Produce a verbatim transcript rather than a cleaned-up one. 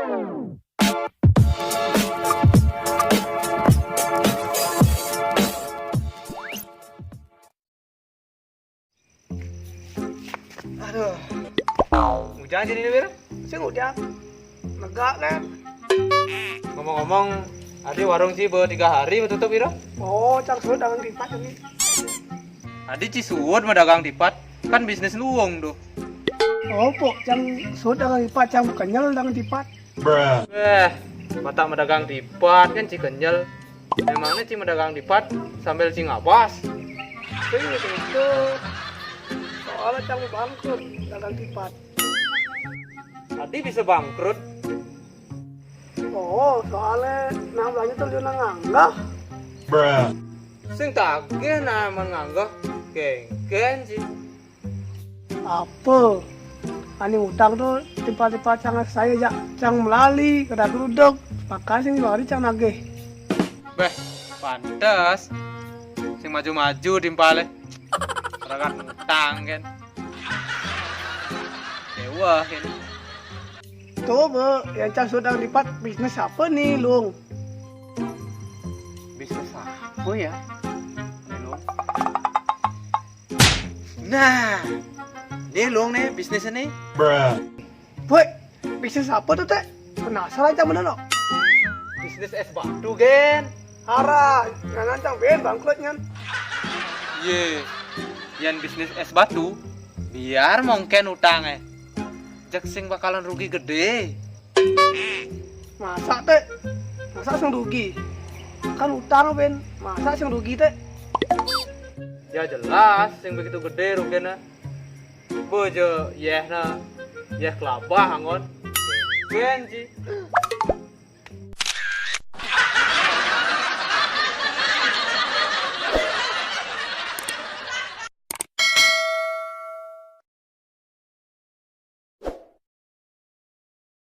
Aduh. Ujang jadi ini, Wir? Sing ujang. Negak kan? Ngomong-ngomong, adi warung sih baru tiga hari mau tutup, Iro? Oh, cang suud dagang tipat ini. Adi ci suud mah dagang tipat, kan bisnis luung tuh. Oh, pok, cang suud dagang tipat, cang kenyel dagang tipat. Eh, mata mah dagang tipat kan ci kenyel. Emangnya ci mah dagang tipat sambil ci ngabas? Sing gitu. Soalnya cang bangkrut dagang tipat. Adi bisa bangkrut? Oh, soalnya nang belanja tuh dia nang nganggah. Sing tagih nah emang nganggah. Kengken sih. Apa? Ani utang tuh tiba-tiba cang saya jak cang melali, kada geruduk. Makanya sing lari cang nagih. Beh, pantes. Sing maju-maju timpale. Ragat utang kan. Dewa kan. Tuh, Be, yang cang sudah lipat bisnis apa nih, Lung? Bisnis apa ya? Nih, Lung. Nah, nih, Lung, nih bisnisnya nih. Woi, bisnis apa tuh, Teh? Penasaran cang bener, no? Bisnis es batu, Gen. Hara, jangan cang ben bangkrut, nyan. Ye, yang bisnis es batu, biar mungkin utangnya. Cek sing bakalan rugi gede. Masa, Teh? Masa sing rugi? Kan utang, Ben. Masa sing rugi, Teh? Ya jelas, sing begitu gede ruginya. Bojo, yeh na, yeh kelabah angon. Ben sih.